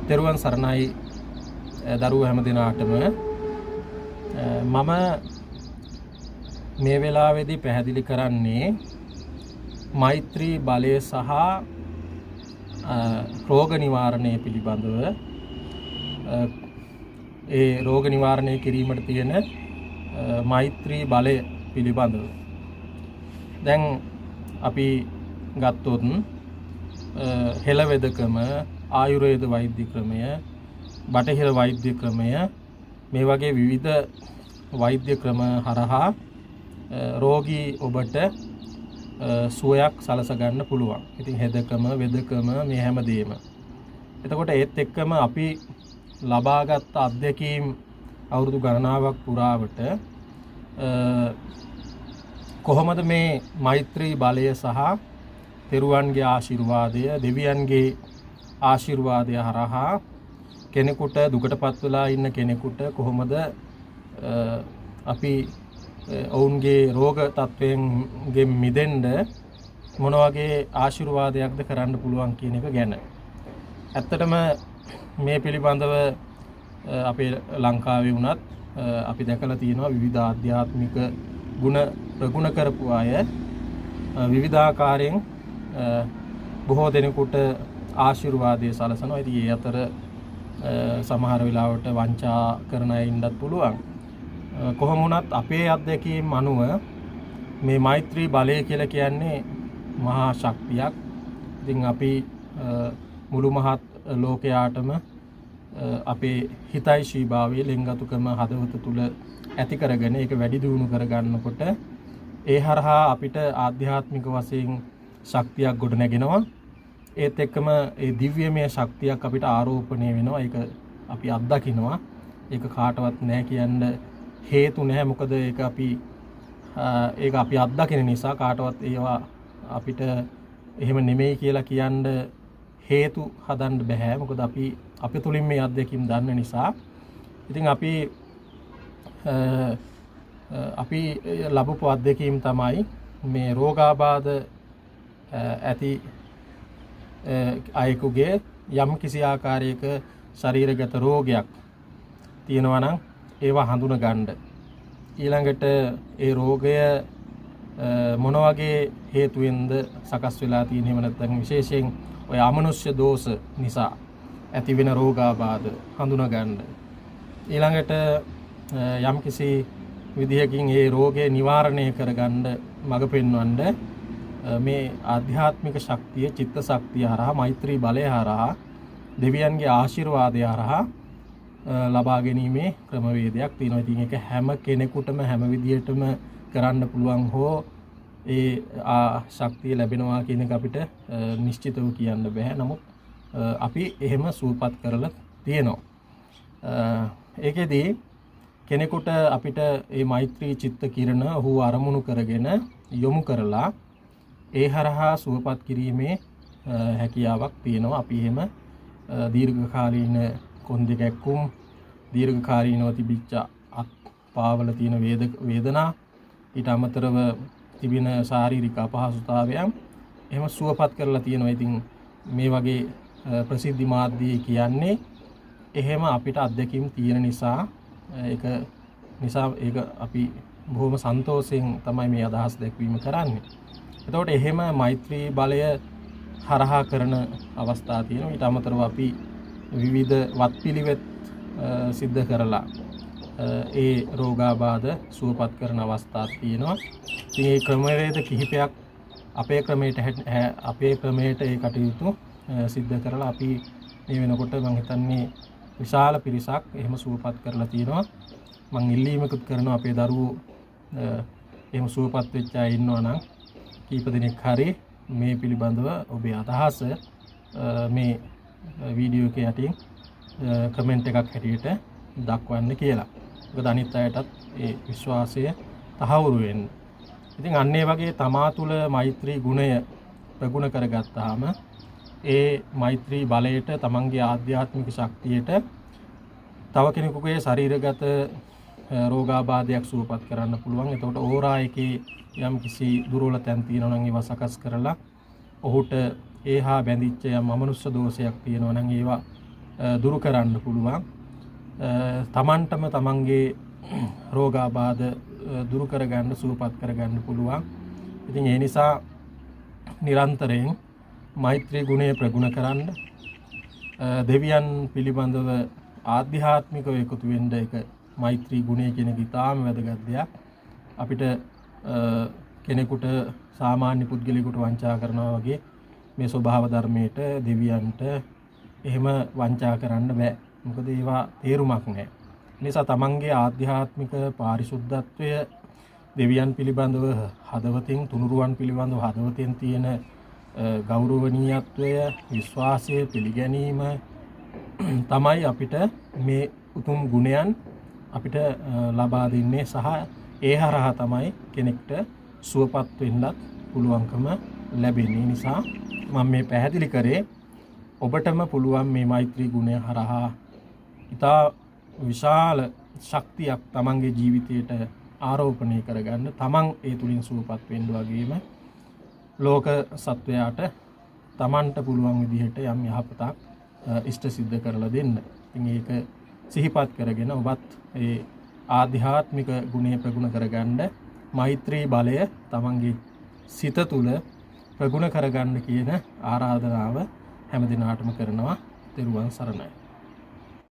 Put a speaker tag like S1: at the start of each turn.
S1: තෙරුවන් සරණයි දරුවෝ හැම දෙනාටම. මම මේ වෙලාවේදී පැහැදිලි කරන්නේ මෛත්‍රී බලය සහ රෝග නිවාරණය පිළිබඳව, ඒ රෝග නිවාරණය කිරීමට තියෙන මෛත්‍රී බලය පිළිබඳව. දැන් අපි ගත්තොත් හෙළ වෙදකම, ආයුර්වේද වෛද්‍ය ක්‍රමය, බටහිර වෛද්‍ය ක්‍රමය, මේ වගේ විවිධ වෛද්‍ය ක්‍රම හරහා රෝගී ඔබට සුවයක් සලස ගන්න පුළුවන්. ඉතින් හෙදකම, වෙදකම, මේ හැම දෙයක්ම. එතකොට ඒත් එක්කම අපි ලබාගත් අත්දැකීම් අවුරුදු ගණනාවක් පුරාවට කොහොමද මේ මෛත්‍රී බලය සහ තෙරුවන්ගේ ආශිර්වාදය, දෙවියන්ගේ ආශිර්වාදය හරහා කෙනෙකුට, දුකටපත් වෙලා ඉන්න කෙනෙකුට කොහොමද අපි ඔවුන්ගේ රෝග තත්ත්වයෙන් මිදෙන්න මොන වගේ ආශිර්වාදයක්ද කරන්න පුළුවන් කියන එක ගැන. ඇත්තටම මේ පිළිබඳව අපේ ලංකාවේ වුණත් අපි දැකලා තියෙනවා විවිධ ආධ්‍යාත්මික ගුණ ප්‍රගුණ කරපු අය විවිධාකාරයෙන් බොහෝ දෙනෙකුට ආශිර්වාදය සලසනවා. ඉතින් ඒ අතර සමහර වෙලාවට වංචා කරන අය ඉන්නත් පුළුවන්. කොහොම වුණත් අපේ අත්දැකීම් අනුව මේ මෛත්‍රී බලය කියලා කියන්නේ මහා ශක්තියක්. ඉතින් අපි මුළු මහත් ලෝකයාටම අපේ හිතෛෂීභාවය, ලෙන්ගතුකම හදවත තුල ඇති කරගෙන ඒක වැඩි දියුණු කරගන්නකොට ඒ හරහා අපිට ආධ්‍යාත්මික වශයෙන් ශක්තියක් ගොඩ නැගෙනවා. ඒත් එක්කම ඒ දිව්‍යමය ශක්තියක් අපිට ආරෝපණය වෙනවා. ඒක අපි අත්දකිනවා. ඒක කාටවත් නෑ කියන්න හේතු නැහැ. මොකද ඒක අපි අත්දකින නිසා කාටවත් ඒවා අපිට එහෙම නෙමෙයි කියලා කියන්න හේතු හදන්න බෑ. මොකද අපි අපි තුලින් මේ අත්දැකීම් දන්න නිසා. ඉතින් අපි අපි ලැබපු අත්දැකීම් තමයි මේ රෝගාබාධ ඇති අයෙකුගේ යම් කිසි ආකාරයක ශරීරගත රෝගයක් තියෙනවා නම් ඒවා හඳුන ගන්න. ඊළඟට ඒ රෝගය මොන වගේ හේතුවෙන්ද සකස් වෙලා තියෙන්නේ, එහෙම නැත්නම් විශේෂයෙන් ඔය අමනුෂ්‍ය දෝෂ නිසා ඇති වෙන රෝගාබාධ හඳුන ගන්න. ඊළඟට යම් කිසි විදිහකින් ඒ රෝගය නිවාරණය කරගන්න මඟ පෙන්වන්න මේ ආධ්‍යාත්මික ශක්තිය, චිත්ත ශක්තිය හරහා, මෛත්‍රී බලය හරහා, දෙවියන්ගේ ආශිර්වාදය හරහා ලබා ගැනීමේ ක්‍රමවේදයක් තියෙනවා. ඉතින් ඒක හැම කෙනෙකුටම හැම විදිහටම කරන්න පුළුවන් හෝ ඒ ශක්තිය ලැබෙනවා කියන එක අපිට නිශ්චිතව කියන්න බෑ. නමුත් අපි එහෙම සුවපත් කරලා තියෙනවා. ඒකෙදී කෙනෙකුට අපිට මේ මෛත්‍රී චිත්ත කිරණ ඔහු අරමුණු කරගෙන යොමු කරලා ඒ හරහා සුවපත් කිරීමේ හැකියාවක් තියෙනවා. අපි එහෙම දීර්ඝකාලීන කොන් දෙකැක්කුම්, දීර්ඝකාලීනව තිබිච්ච අත් පාවල තියෙන වේදනා, ඊට අමතරව තිබෙන ශාරීරික අපහසුතාවයන් එහෙම සුවපත් කරලා තියෙනවා. ඉතින් මේ වගේ ප්‍රසිද්ධි මාධ්‍ය කියන්නේ එහෙම අපිට අත්දැකීම් තියෙන නිසා, ඒක නිසා ඒක අපි බොහොම සන්තෝෂයෙන් තමයි මේ අදහස් දැක්වීම කරන්නේ. එතකොට එහෙම මෛත්‍රී බලය හරහා කරන අවස්ථා තියෙනවා. ඊට අමතරව අපි විවිධ වත්පිළිවෙත් සිද්ධ කරලා ඒ රෝගාබාධ සුවපත් කරන අවස්ථාත් තියෙනවා. ඉතින් මේ ක්‍රමවේද කිහිපයක් අපේ ක්‍රමයට ඒ කටයුතු සිද්ධ කරලා අපි මේ වෙනකොට මං හිතන්නේ විශාල පිරිසක් එහෙම සුවපත් කරලා තියෙනවා. මං ඉල්ලීමකුත් කරනවා, අපේ දරුවෝ එහෙම සුවපත් වෙච්ච අය ඉන්නවා නම් කීප දෙනෙක් හරි මේ පිළිබඳව ඔබේ අදහස මේ වීඩියෝ එක යටින් කමෙන්ට් එකක් හැටියට දක්වන්න කියලා. මොකද අනිත් අයටත් ඒ විශ්වාසය තහවුරු වෙන්න. ඉතින් අන්න ඒ වගේ තමා තුළ මෛත්‍රී ගුණය ප්‍රගුණ කරගත්තාම ඒ මෛත්‍රී බලයට, තමන්ගේ ආධ්‍යාත්මික ශක්තියට තව කෙනෙකුගේ ශරීරගත රෝගාබාධයක් සුවපත් කරන්න පුළුවන්. එතකොට ඕරා එකේ යම් කිසි දුර්වල තැන් තියෙනවා නම් ඒවා සකස් කරලා, ඔහුට ඒ හා බැඳිච්ච යම් අමනුෂ්‍ය දෝෂයක් තියෙනවා නම් ඒවා දුරු කරන්න පුළුවන්. තමන්ටම තමන්ගේ රෝගාබාධ දුරු කරගන්න, සුවපත් කරගන්න පුළුවන්. ඉතින් ඒ නිසා නිරන්තරයෙන් මෛත්‍රී ගුණය ප්‍රගුණ කරන්න, දෙවියන් පිළිබඳව ආධ්‍යාත්මිකව එකතු වෙන්න, ඒක මෛත්‍රී ගුණය කියන එක ඉතාම වැදගත් දෙයක්. අපිට කෙනෙකුට, සාමාන්‍ය පුද්ගලයෙකුට වංචා කරනවා වගේ මේ ස්වභාව ධර්මයට, දෙවියන්ට එහෙම වංචා කරන්න බෑ. මොකද ඒවා තේරුමක් නෑ. ඒ නිසා තමන්ගේ ආධ්‍යාත්මික පාරිශුද්ධත්වය, දෙවියන් පිළිබඳව හදවතින්, තුනුරුවන් පිළිබඳව හදවතින් තියෙන ගෞරවනීයත්වය, විශ්වාසය, පිළිගැනීම තමයි අපිට මේ උතුම් ගුණයන් අපිට ලබා දෙන්නේ සහ ඒ හරහා තමයි කෙනෙක්ට සුවපත් වෙන්නත් පුළුවන්කම ලැබෙන්නේ. නිසා මම මේ පැහැදිලි කරේ ඔබටම පුළුවන් මේ මෛත්‍රී ගුණය හරහා ඉතා විශාල ශක්තියක් තමන්ගේ ජීවිතයට ආරෝපණය කරගන්න, තමන් ඒ තුලින් සුවපත් වෙන්න වගේම ලෝක සත්වයාට තමන්ට පුළුවන් විදිහට යම් යහපතක් ඉෂ්ට සිද්ධ කරලා දෙන්න. ඉතින් ඒක සිහිපත් කරගෙන ඔබත් ඒ ආධ්‍යාත්මික ගුණය ප්‍රගුණ කරගන්න, මෛත්‍රී බලය තමන්ගේ සිත තුළ ප්‍රගුණ කරගන්න කියන ආරාධනාව හැම දිනාටම කරනවා. තෙරුවන් සරණයි.